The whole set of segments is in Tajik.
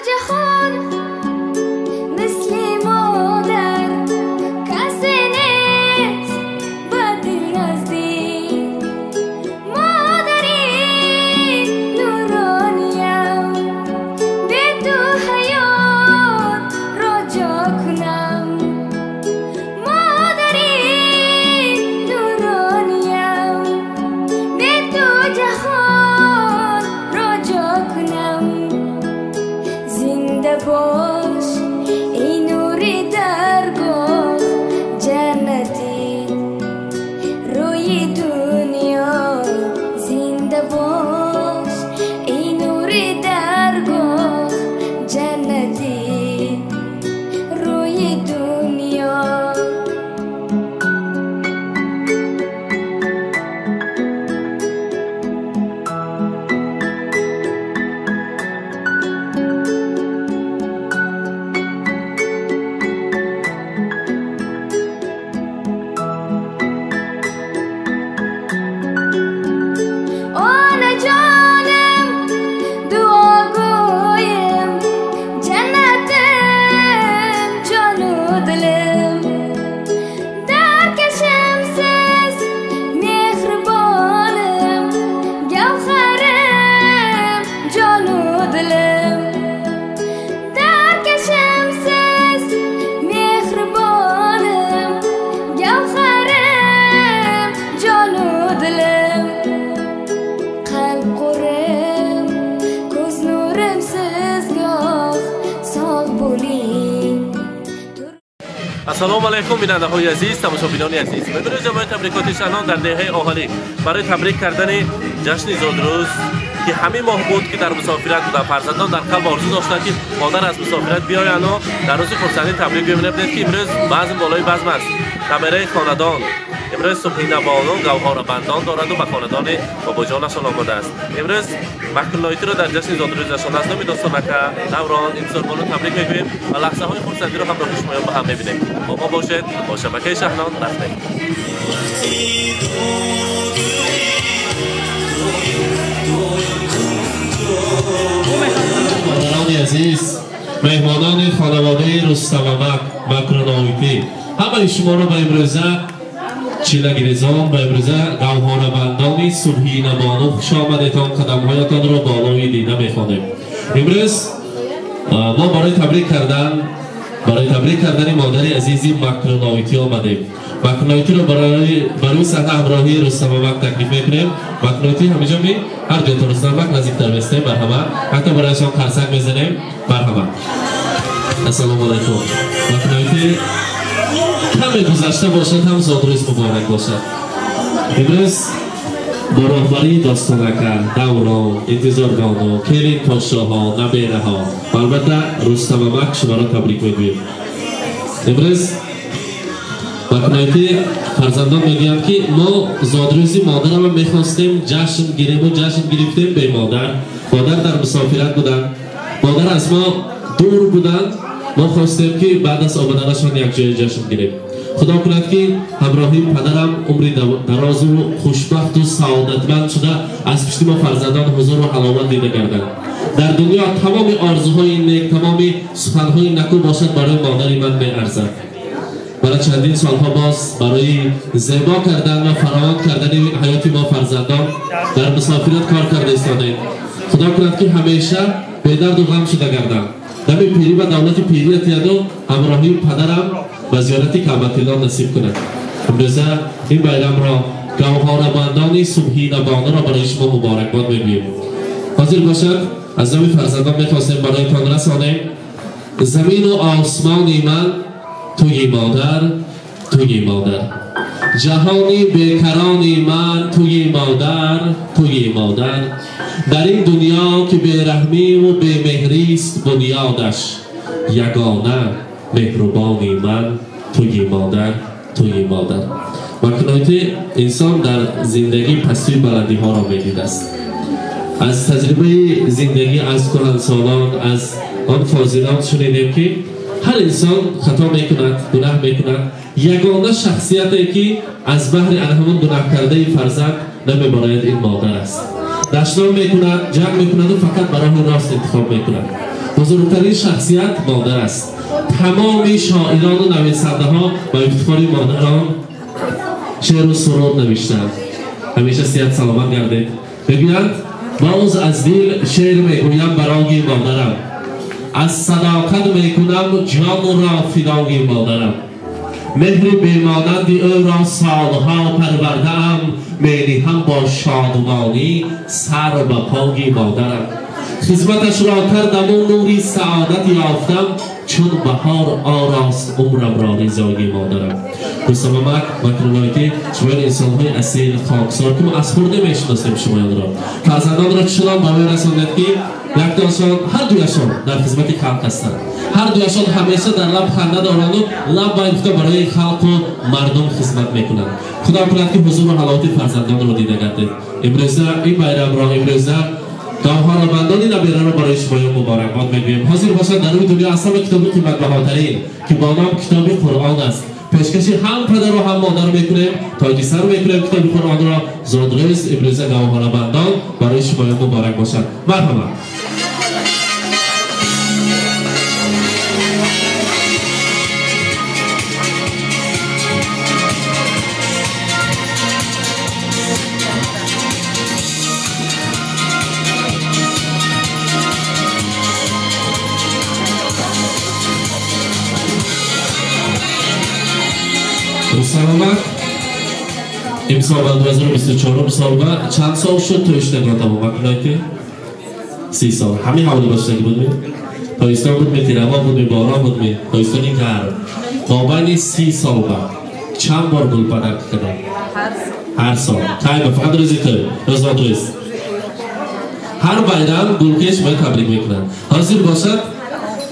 Ҷаҳон мисли модар касе нест ба дил наздик, модари нурониям, бе ту ҳаётро ҷо кунам, модари нурониям, бе ту ҷаҳонро ҷо кунам. Зинда бош эй нури даргоҳ, ҷаннати рӯи дунё. Зинда бош эй нури даргоҳ, ҷаннати рӯи дунё. Onajonim, duogo'yim, jannatim, jonu dilim, darkashimsiz mehribonim, gavharim, jonu dilim, darkashimsiz mehribonim, gavharim, jonu dilim. Qalb qo'rim, ko'z nurim siz goh, sog' bo'ling. Ассалому алайкум, бинандаҳои азиз, тамошобинони азиз. Имрӯз ҷамоаи табрикоти Шаҳнон дар деҳаи Оҳалӣ барои табрик кардани ҷашни зодрӯз, ки ҳамин моҳ буд, ки дар мусофират буданд, фарзандон дар қалб орзу доштанд, ки модар аз мусофират биёяну дар рӯзи хурсандӣ табрик бибинед, ки имрӯз базм болои базм аст. Набераи хонадон имрӯз Субҳинабону гавҳорабандон дораду ба хонадони бобоҷонашон омадааст. Имрӯз Макрноитиро дар ҷашни зодрӯзашон аз номи Достонака, Даврон, Интизорбону табрик мегӯем ва лаҳзаҳои хурсандиро ҳамроҳи шумоён ба ҳам мебинем. Бо мо бошед, бо шабакаи Шаҳнон рафтем. Модарони азиз, меҳмонони хонаводаи Рустамамак Макруноитӣ, ҳамаи шуморо ба имрӯза чилагирезон, ба имрӯза гавҳорабандони Субҳинабону хуш омадетон, қадамҳоятонро болои дида мехонем. Имрӯз мо барои табрик кардани модари азизи Макруноитӣ омадем. Макруноитиро ба рӯи саҳна ҳамроҳии Рустамамак таклиф мекунем. Макруноитӣ ҳамиҷо ми ҳар ҷо то Рустамамак наздиктар местем. Марҳамат, ҳатто барояшон қарсак мезанем. Марҳамат. Ассалому алайкум, Макруноитӣ. Каме гузашта бошад ҳам, зодрӯз муборак бошад. Имрӯз бо роҳбарии Достонака, Даврон, Интизорбону, келин подшоҳо, набераҳо ва албатта Рустамамак шуморо табрик мегӯем. Имрӯз Макноитӣ, фарзандон мегӯянд, ки мо зодрӯзи модарама мехостем ҷашн гирему ҷашн гирифтем бе модар. Модар дар мусофират буданд, модар аз мо дур буданд. Мо хостем, ки баъд аз омаданашон якҷоя ҷашн гирем. Худо кунад, ки ҳамроҳии падарам умри дарозу хушбахту саодатманд шуда, аз пишти мо фарзандон ҳузуру ҳаловат дида гарданд. Дар дунё тамоми орзуҳои нек, тамоми суханҳои накӯ бошад, барои модари ман меарзад. Барои чандин солҳо боз барои зебо кардан ва фаровон кардани ҳаёти мо фарзандон дар мусофират кор карда истодаем. Худо кунад, ки ҳамеша бедарду ғам шуда гардам, дами пирӣ ва давлати пирият яду ҳамроҳии падарам ба зиёрати Каъбатилло насиб кунад. Имрӯза ин байрамро гавҳорабандони Субҳинабонуро барои шумо муборакбод мегӯем. Ҳозир бошад, аз номи фарзандон мехостем бароятон расонем: замину осмони ман туи модар, туи модар, ҷаҳони бекарони ман туи модар, туи модар. Дар ин дунё, ки бераҳмиву бемеҳрист бунёдаш, ягона меҳрубони ман туи модар, туи модар. Макноити, инсон дар зиндагӣ пастию баландиҳоро медидааст. Аз таҷрибаи зиндагӣ, аз кӯҳансолон, аз он фозилон шунидем, ки ҳар инсон хато мекунад, гунаҳ мекунад. Ягона шахсияте, ки аз баҳри ана ҳамон гунаҳкардаи фарзанд намебарояд, ин модар аст. Дашном мекунад, ҷанг мекунаду фақат ба роҳи рост интихоб мекунад. Бузургтарин шахсият модар аст. Тамоми шоирону нависандаҳо ба ифтихори модарон шеъру суруд навиштанд. Ҳамеша сиҳат саломат гардед. Мегӯянд боз аз дил шеър мегӯям барои модарам, аз садоқат мекунам ҷонро фидои модарам. Меҳри бемонанди ӯро солҳо парвардаам, мениҳам бо шодмонӣ сар ба пои модарам. Хизматашро кардаму нури саодат ёфтам, чун баҳор орост умрамро ризои модарам. Рустамамак Макрулоити шумоён инсонҳои асил, хоксор, ки мо аз хурдӣ мешиносем шумоёнро. Фарзандонро чунон ба вой расондед, ки яктошон, ҳар дуяшон дар хизмати халқ ҳастанд. Ҳар дуяшон ҳамеша дар лаб ханда доранду лаб ба гуфта барои халқу мардум хизмат мекунанд. Худо кунад, ки ҳузуру ҳаловати фарзандонро дида гардед. Имрӯза ин байрамро, имрӯза гавҳарабандони набираро барои шумоён муборакбод мегӯем. Ҳозир бошад дар рӯи дунё аз ҳама китоби қиматбаҳотарин, ки бо ном китоби Қуръон аст, пешкаши ҳам падару ҳам модар мекунем, тоҷи сар мекунем китоби Қуръонро. Зодрӯз имрӯза гавҳарабандон барои шумоён муборак бошад. Марҳамат. Рустамамак, имсол ба 2024 сол ба чанд сол шуд тӯиштагон тамомакунак? 30 сол. Ҳамин ҳавли баштагӣ будми? Тобистон будми, тирамо будми, борон будми, тобистони гарм. Мобайни 30 сол ба чанд бор гулпадарк кардам? Ҳар сол. Кай ба? Фақат рӯзи тӯй, рӯзодрӯз. Ҳар байрам гулкеш бояд табрик мекунанд. Ҳозир бошад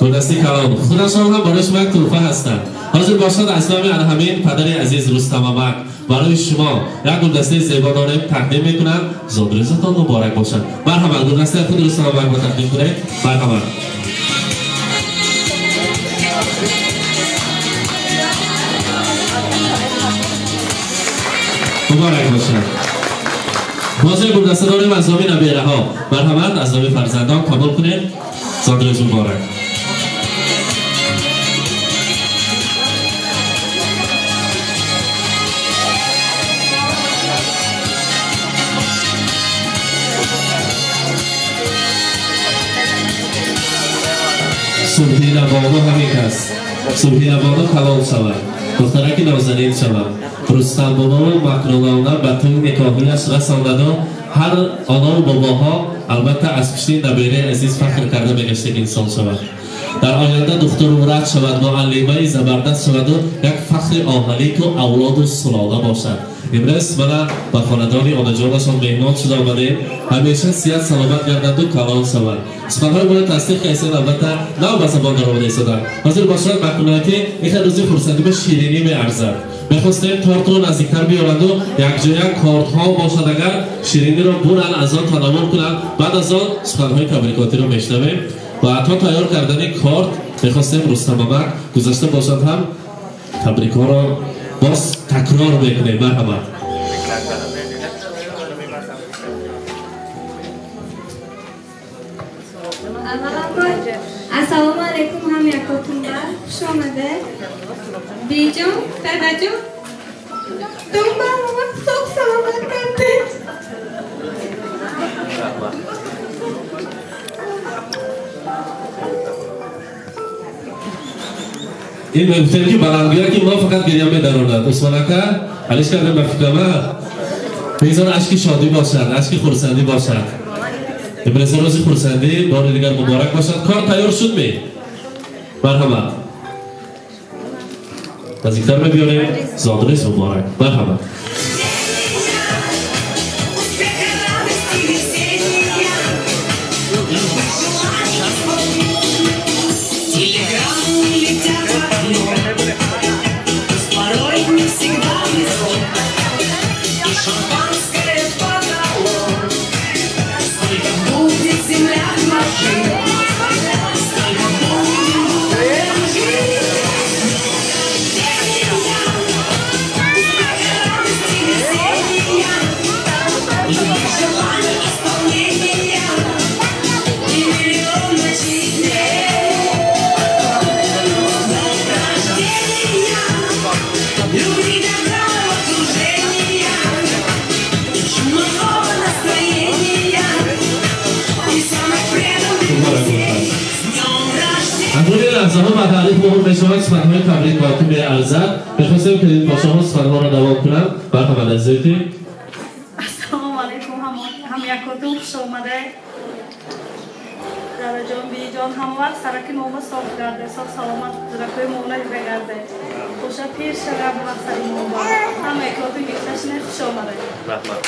гулдасти калон. Худашон ҳам барои шумо як тӯҳфа ҳастанд. Ҳозир бошад аз номи ҳамин падари азиз Рустамамак барои шумо як гулдастаи зебо дорем, тақдим мекунанд. Зодрӯзатон муборак бошад. Марҳамат, гулдастаи худ Рустамамак ба тақдим кунед. Марҳамат. Муборак бошад. Боз як гулдаста дорем аз номи набераҳо. Марҳамат, аз номи фарзандон қабул кунед. Зодрӯз муборак. Субҳина бону ҳамин кас. Субҳина бону калон шавад, духтараки нозанин шавад. Рустам бобову Макруловна ба тӯи никоҳияш расондаду ҳар онову бобоҳо албатта аз пушти набераи азиз фахр карда мегаштак инсон шавад. Дар оянда духтуру врач шавад, муаллимаи забардаст шаваду як фахри оҳалику авлоду сулола бошад. Имрӯз мана ба хонадони онаҷонашон меҳмон шуда омадем. Ҳамеша сиҳат саломат гарданду калон шавад. Суханҳои моро тасдиқ кайсед, албатта нав ба забон даромада истоданд. Ҳозир бошад Макрулоити ин рӯзи хурсандӣ ба ширинӣ меарзад. Мехостем тортро наздиктар биёранду якҷоя кортҳо бошад, агар шириниро буранд, аз он тановул кунанд, баъд аз он суханҳои табрикотиро мешунавем. Ва то тайёр кардани корт мехостем Рустамамак гузашта бошад ҳам табрикҳоро боз такрор мекунем. Марҳамат. Ассалому алайкум ҳам якотунба. Хуш омадед. Беҷон, дадаҷон. Думба соғ саломат гардед. Ин мегуфтем, ки баландгӯя ки мо фақат гиря медаронад. Усмон ака, алиш кардем ба фикрама. Бегзор ашки шодӣ бошад, ашки хурсандӣ бошад. Имрӯза рӯзи хурсандӣ бори дигар муборак бошад. Кор тайёр шуд ми? Марҳамат. Наздиктар мебиёрем. Зодрӯз муборак. Марҳамат. Акнун ин лаҳзаҳо ба таърих муҳим мешавад, суханҳои табрикотӣ меарзад. Мехостем калидпошаҳо суханҳоро давом кунанд. Марҳамат, азизоти. Ассалому алайкум, ҳамякотун хуш омаде. Дадаҷон, биҷон, ҳама вақт сараки мома соф гарде, соф саломат, зуракҳои мома дида гарде. Хуша пир шава вақт сари мома. Ҳамякотун гирифташине хуш омаде. Раҳмат.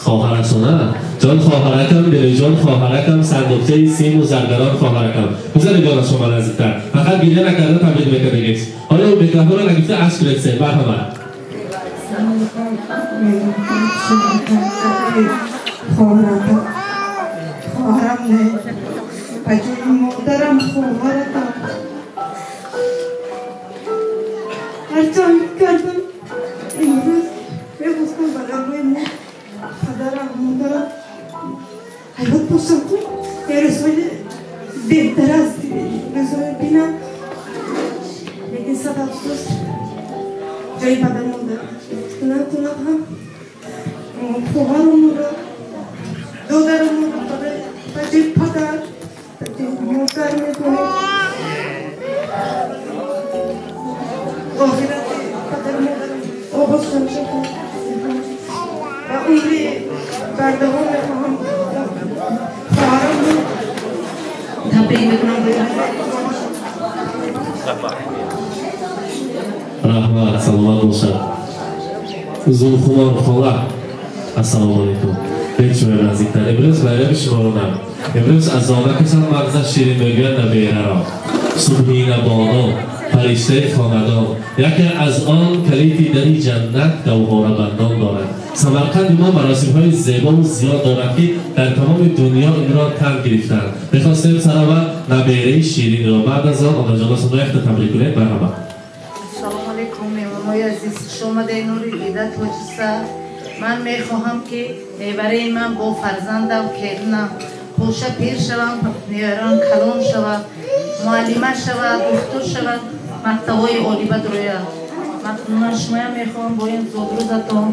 Хоҳарасона ҷон хоҳаракам, дилҷон хоҳаракам, сандуқчаи симу заргарон хоҳаракам. Гузаред ҷон шумо наздиктар. Фақат гиря накарда табрик мекардагед. Ҳоло микрофонро нагирифта ашк рехсед. Марҳамат. Хоҳарам не, ба ҷои модарам хоҳаратам. Ҳарчанд кардам имрӯз мехостам ба ғамҳои мо падарам, модарам ҳаёт бошам, рӯзҳои беҳтар аст рӯзҳои бинам, лекин сад афсӯс ҷои падар модар накунад ҳам хоҳарамонро, додарамонро ба ҷои падар, ба ҷои модар медонем. Охирати падар модар оғоз шавад ва умри бардавом мехоҳам. Хоҳарамро табрик мекунам. Раҳмат, саломат бошад. Зулхумор хола, ассалому алайкум. Бек шумо наздиктар. Имрӯз байрами шуморо нам. Имрӯз аз онакашам мағзаш ширин мегӯяд набераро. Субҳина боно, фариштаи хонадон, яке аз он калиди дари ҷаннат гавҳорабандон дорад. Самарқанди мо маросимҳои зебову зиёд дорад, ки дар тамоми дунё инро тан гирифтанд. Мехостем сараввал набераи ширинро, баъд аз он одаҷоносонро якта табрик кунед. Марҳамат. Ассалому алайкум, меҳмонҳои азиз, хуш омадед. Нури дида тоҷиса. Ман мехоҳам, ки мевараи ман бо фарзандам келинам пӯша пир шавам, неварам калон шавад, муаллима шавад, духтур шавад, мактабҳои олӣ бадрояд. Ман шумоям мехоҳам бо ин зодрӯзатон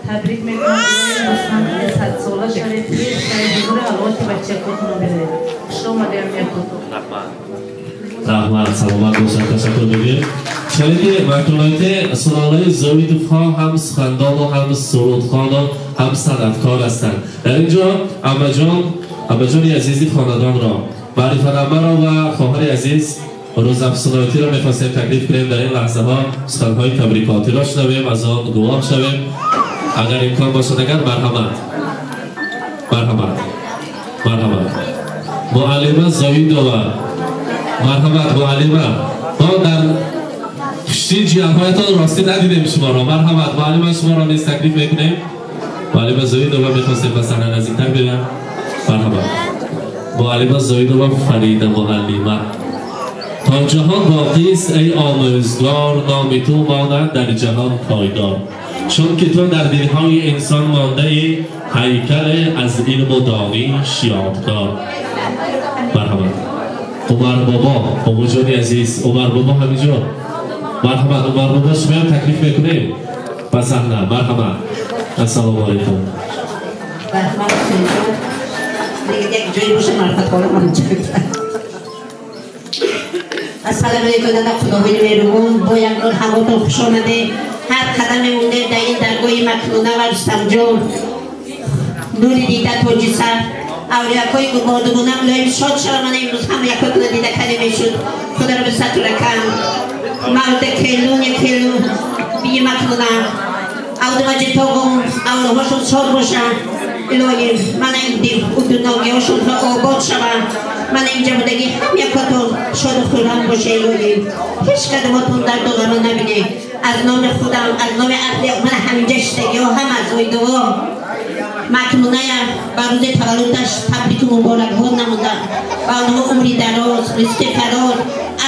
табрик мекунам. Садсола шавед, пир шавед, ҳузури ҳаловати бачакотонро бинед. Хуш омадем мекотон. Раҳмат. Раҳмат, саломат бошад, ташаккур мегӯем. Шалики макруноите сулолаи Зоидовҳо ҳам сухандону ҳам сурудхону ҳам санъаткор ҳастанд. Дар ин ҷо амаҷон, амаҷони азизи хонадонро, маърифатамаро ва хоҳари азиз рӯзафсуноитиро мехостем таклиф кунем. Дар ин лаҳзаҳо суханҳои табрикотиро шунавем, аз он гувоҳ шавем. Агар имкон бошад, агар марҳамат. Марҳамат. Марҳамат. Муаллима Зоидова. Марҳамат, муаллима. Мо дар пушти ҷиҳатҳоятон ростӣ надидем шуморо. Марҳамат, муаллима, шуморо низ таклиф мекунем. Муаллима Зоидова мехостем ба саҳна наздиктар биёям. Марҳамат. Муаллима Зоидова Фарида муаллима. То ҷаҳон боқист эй омӯзгор, номи ту монад дар ҷаҳон пойдор. Чунки ту дар дилҳои инсон мондаи, ҳайкале аз илму дониш ёдгор. Марҳамат. Умар бобо, бобоҷони азиз, Умар бобо ҳаминҷо. Марҳамат, Умар бобо, шумоям таклиф мекунем ба саҳна. Марҳамат. Ассалому алайкум. Раҳмат, як ҷое боша марфатхона ман. Ассалому алайкум, дада худовони меҳрубон, бо як бор ҳамотон хуш омаде. Ҳар қадаме монде дар ин даргоҳи макнуна ва Рустамҷон, нури дида тоҷи сар, авлиякҳои гумордугуна мулоим шод шава. Мана имрӯз ҳама якотона дида кане мешуд. Худоро ба сату ракам марда келун келун бии макнуна авдумаҷитоғум авлоҳошон шод бошанд. Илоҳим, мана ин удуногиҳошон обод шаванд. Мана инҷа будагӣ ҳам якотон шоду хуррам боша. Илоҳим, ҳеҷ кадомотон дарду ғама набинед. Аз номи худам, аз номи аҳли мана ҳаминҷа шидагиҳо, ҳам аз оидуво макнуная ба рӯзи таваллудаш табрику муборакбод намудам. Ба онҳо умри дароз, ризқи фароз,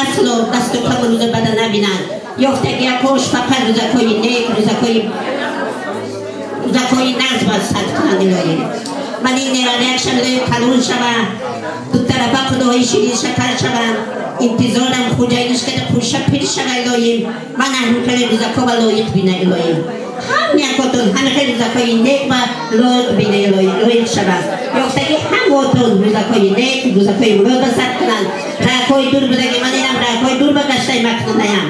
асло дасту қабу рӯзи бада набинанд. Ёфтагиякош фақат рӯзакҳои нек, рӯзакҳои назм аз сад кунанд. Илоҳим, ман ин невараякшам илоҳим калон шава, дутарафа худоҳои ширин шакар шаванд. Интизорам хуҷайниш када пурша пир шава. Илоҳим, ман аҳмикали рӯзакҳо ба лоиқ бина. Илоҳим, Ҳам якотон ҳама хел рӯзакҳои нек ва лоиқ бине, лоиқ шаванд. Ёфтагӣ ҳамотон рӯзакҳои нек, рӯзакҳои мурод ба сар кунанд. Раъкҳои дур будаги ман инам раъкҳои дур ба гаштаи макнонаям.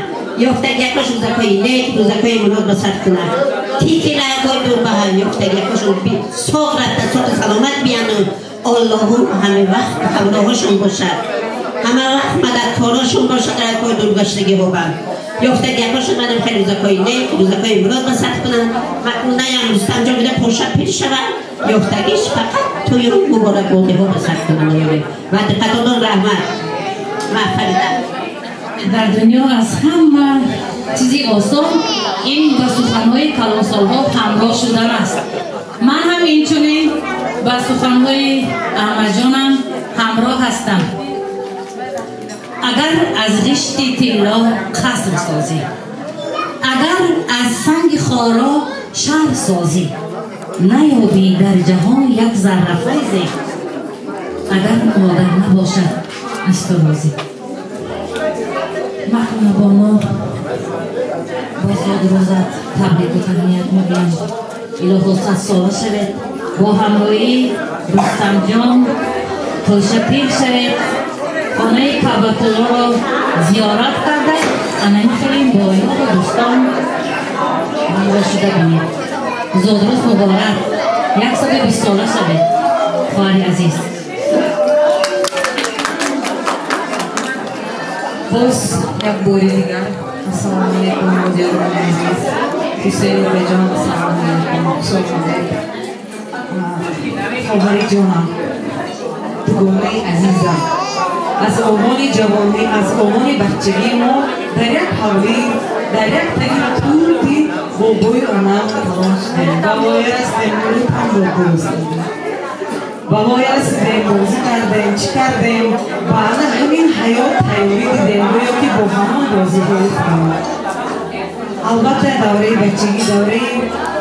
Ёфтагӣ якош рӯзакҳои нек, рӯзакҳои мурод ба сар кунанд. Тики раъкҳои дур ба ёфтагӣ якошон соғ рафта, соғ саломат бияну Аллоҳу ҳама вақт ҳамроҳашон бошад. Ҳама вақт мададкорашон бошад раъкҳои дур гаштагӣ ҳобанд. Ёфтагӣ якошон манам хеле рӯзакҳои нек, рӯзакҳои мурод ба сар кунанд. Макнонаям Рустамҷон буда поша пир шавад. Ёфтагиш фақат тӯю муборакбодиҳо ба сар кунанд. Ва диққатонон раҳмат. Ва Фарида. Дар дунё аз ҳама чизи осон ин ба суханҳои калонсолҳо ҳамроҳ шудан аст. Ман ҳам инчунин ба суханҳои амаҷонам ҳамроҳ ҳастам. Агар аз ғишти тилло қаср созӣ, агар аз санги хоро шаҳр созӣ, наёбӣ дар ҷаҳон як зарра файзе, агар модар набошад аз ту розӣ. Макнуна боно бо зодрӯзат табрику таҳният мегӯям. Илоҳо садсола шавед, бо ҳамроҳии Рустамҷон тоша пир шавед, хонаи Каъбатуллоро зиёрат карда, ана михелем бо ёру дӯстон ҳамроҳ шуда бинед. Зодрӯз муборак, 120 сола шавед, хоҳари азиз. Боз як бори дигар ассалому алайкум, ҳозирони азиз. Ҳусейн бобоҷон, ассалому алайкум, хуш омадед. Хоҳари ҷонам, дугонаи азизам, аз овони ҷавонӣ, аз овони бачагии мо дар як ҳавлӣ, дар як таги турди бобои онам калон шудем. Ба воя расидем, лутфан бобо ба воя расидем, бозӣ кардем, чӣ кардем, ба ана ҳамин ҳаёт тайёрӣ дидем, гӯё ки бо ҳамон бозиҳои худамон. Албатта давраи бачагӣ давраи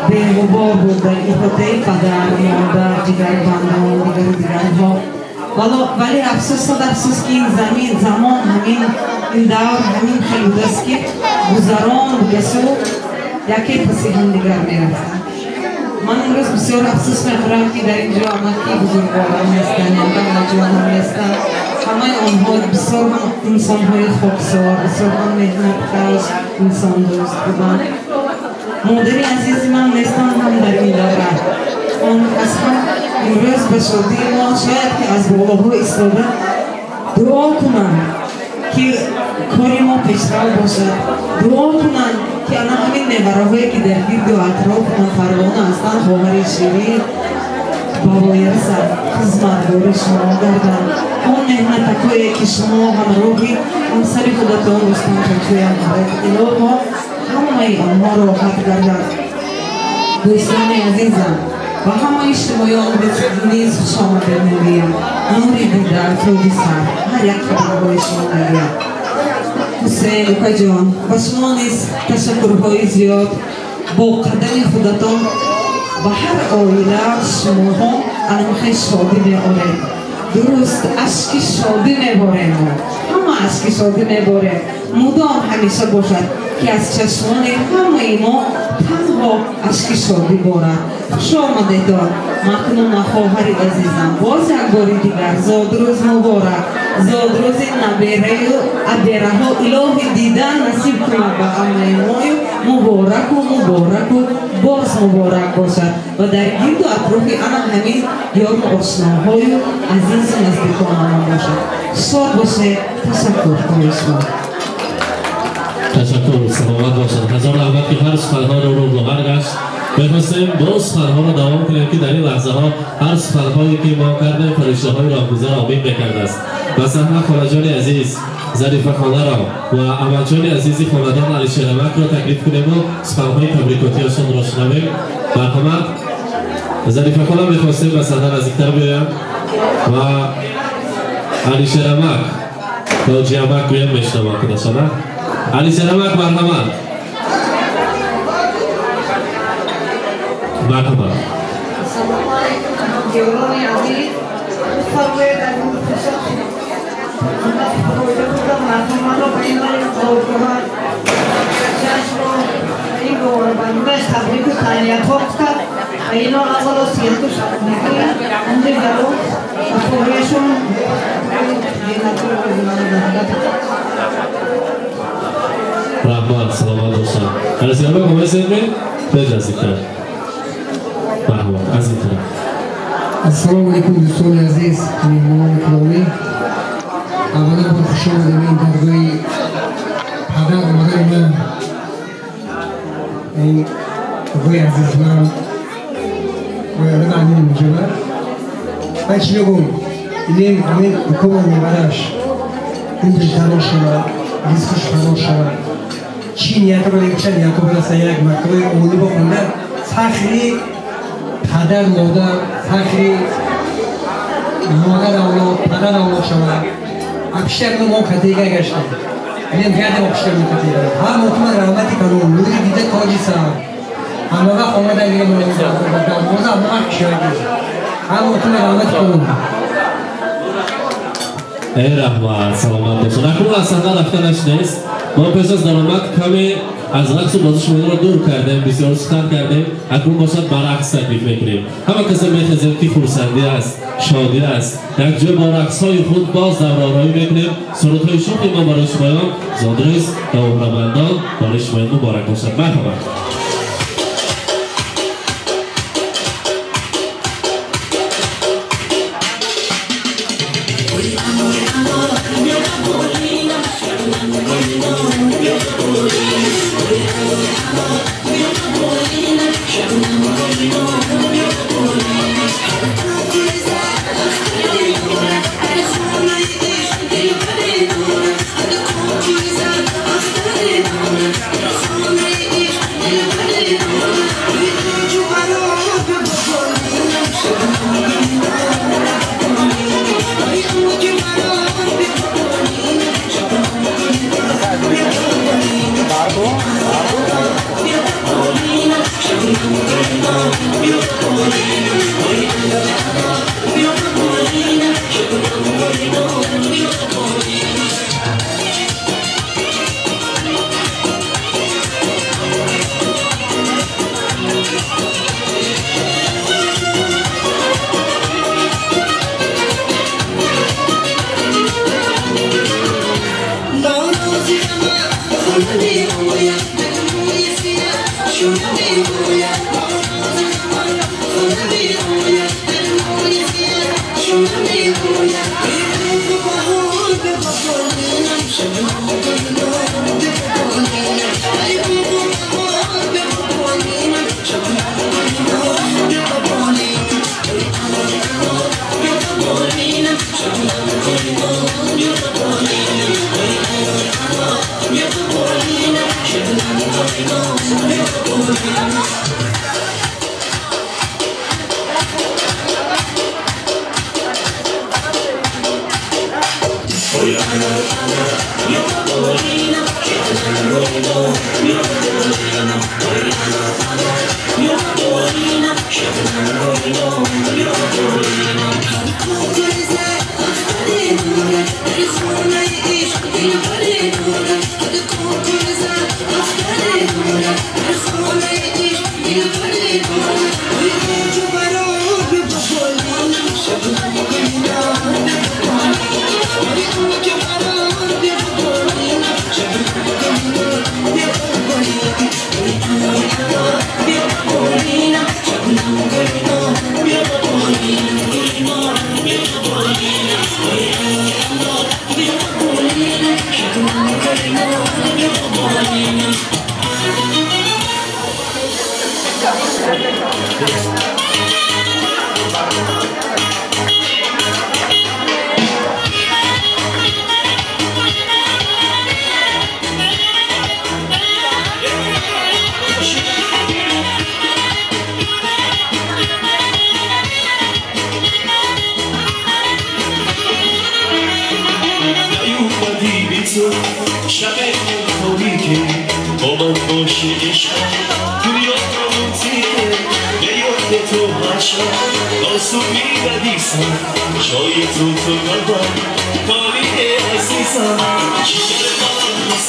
беғубор буд дар иҳотаи падар, модар, ҷигарбандон, дигару дигарҳо. Вале афсӯс, сад афсӯс, ки ин замин, замон ҳамин, ин давр ҳамин хел будааст, ки гузарон будасу яке паси ҳамдигар мерафтанд. Ман имрӯз бисёр афсӯс мехӯрам, ки дар ин ҷо амаки бузургворам нестанд, амаҷонам нестанд. Ҳамаи онҳо бисёр ҳам инсонҳои хоксор, бисёр ҳам меҳнаткаш, инсондӯст буданд. Модари азизи ман нестанд ҳам дар ин давра. Он кас ҳам имрӯз ба шодии мо шояд ки аз болоҳо истода дуо кунанд, ки кори мо пешрав бошад, дуо кунанд, ки ана ҳамин невараҳое, ки дар гирду атроф ман парвона ҳастанд, хоҳари ширин ба воя расад, хизматгори шумо гарданд. Он меҳнатакое, ки шумо ҳамроҳи ҳамсари худатон Рустам чочоям доред, илоҳо ҳамаи онҳо роҳат гардад. Дӯстони азизам, ба ҳамаи шумоён низ хушомадед мегӯям. Нури дида, тоҷи сар, ҳар як қадамҳои шумо мегӯям. Ҳусейн укаҷон, ба шумо низ ташаккурҳои зиёд. Бо қадами худатон ба ҳар оила шумоҳо анамихел шодӣ меоред. Дуруст, ашки шодӣ меборем мо, ҳама ашки шодӣ меборем. Мудом ҳамеша бошад, ки аз чашмони ҳамаи мо танҳо ашки шодӣ борад. Хуш омадедон, Макнуна хоҳари азизам, боз як бори дигар зодрӯз муборак. Зодрӯзи набераю абераҳо илоҳи дидан насиб кунад ба ҳамаи мою. Мубораку мубораку боз муборак бошад ва дар гирду атрофи ана ҳамин ёру ошноҳою азизу наздиконамон бошад. Шод бошед. Ташаккур барои шумо. Ташаккур, саломат бошад. Ҳазор раҳмат, ки ҳар суханҳоро рӯгӯҳар гашт. Мехостем боз суханҳоро давом кунем, ки дар ин лаҳзаҳо ҳар суханҳое, ки мо кардем, фариштаҳои роҳгузар омин мекардааст. Ба саҳна холаҷони азиз Зарифа холаро ва амаҷони азизи хонадон Алишерамакро таклиф кунему суханҳои табрикотиашонро шунавем. Марҳамат, Зарифа хола, мехостем ба саҳна наздиктар биёям ва Алишерамак тоҷиамак гӯям мешунавам худашона. Алишерамак, марҳамат. Марҳамат. Ассалому алайкум, ҳамдиёрони азиз. Бифармоед, аз ин фурсат фоида бурдам, марҳаматро ба ин зодгоҳ ҷашнро ин гуворабандаш Табрику таҳниятҳо гуфта ва ино аввало сиҳату саломатӣ, умри дароз ва корияшон. Раҳмат, саломат бошанд. Арзиёба гомезедме? Беҷ наздиктар. Марҳамат, аз ин тараф. Ассалому алайкум, дӯстони азиз, меҳмонони киромӣ. Аввалан бор хуш омадем ин даргоҳи падар модари ман, ин даргоҳи азизман оялаи амини муҷабар. Ман чӣ бигӯм, илем ҳамин ҳукумат мебараш умри дароз шавад, ризқаш фароз шавад, чӣ ниято бошад, ниято бираса, як мактабаи олӣ бихонда фахри падар модар, фахри модар авлод, падар авлод шавад. Абшар мо катега гаштем, илем гардем абшар мо катега. Ҳар мотума раҳмати калон, нури дида тоҷи сар, ҳама вақт омада дарвоза, ҳама вақт кишоягӣ. Ҳар мотума раҳмати калон. Эй раҳмат, саломат бошад. Акнун аз саҳна рафтанаш нест. Мо пеш аз даромад каме аз рақсу бозӣ шуморо дур кардем, бисёр сухан кардем. Акнун бошад ба рақс таклиф мекунем. Ҳама касе мехезем, ки хурсандӣ аст, шодӣ аст. Якҷоя бо рақсҳои худ боз давраороӣ мекунем. Сурудҳои шӯхи мо барои шумоён, зодрӯз ва ҳунармандон барои шумоён муборак бошад. Марҳамат.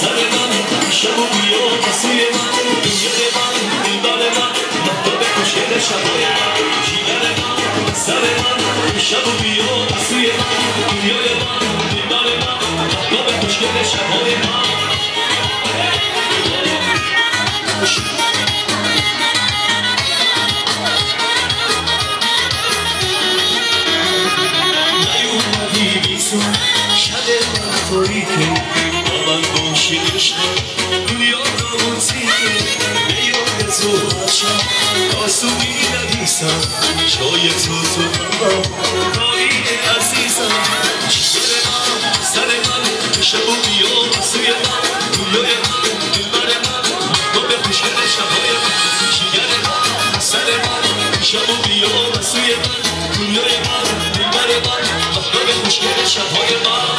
سر من شب و بیا سوی من. شبو بیا سوی من، دنیای من، دلبر من، مهتاب خوشگل شب‌های من. نیومدی بیسو شب من تاریکه، با من باشی عشق دنیا ناموزیکه، به یاد تو هر شب آسونی ندیسم، جای تو تو قلبم رایی عزیزم. جگر من، سر من، شب و بیا سوی من، دنیای من، دلبر من، مهتاب خوشگل شب‌های من. جگر من، سر من، شب و بیا سوی من، دنیای من، دلبر من، مهتاب خوشگل شب‌های من.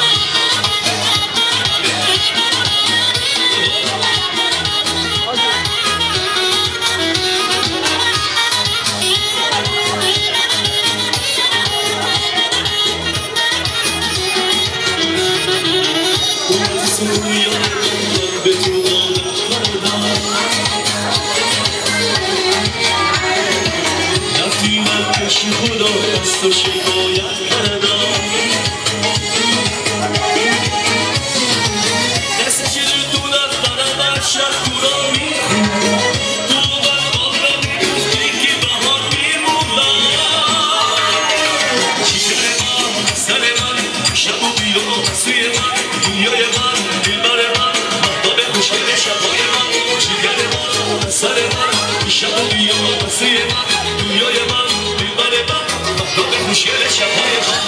به تو عادت کردم، رفتی من پیش خدا از تو شکایت کردم، دست چلدونت دارم هر شب تو را میخونم، تو بر آب را میگفتی که بهار میمونم. جگر من، سر من، شب و بیا سوی من، دنیای من، دلبر من، مهتاب خوشگل شب‌های من. جگر من، سر من، شب و بیا سوی من، دنیای من، دلبر من، مهتاب خوشگل شب‌های من.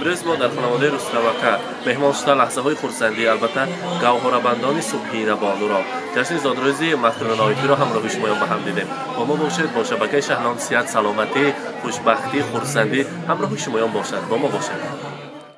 Имрӯз мо дар хонаводаи Рустамака меҳмон шуда лаҳзаҳои хурсандӣ, албатта гавҳорабандони Субҳина Бонуро, ҷашни зодрӯзи Мафтуна Ноифиро ҳамроҳи шумоён ба ҳам дидем. Бо мо бошед бо шабакаи Шаҳнон. Сиҳат, саломатӣ, хушбахтӣ, хурсандӣ ҳамроҳи шумоён бошад. Бо мо бошед.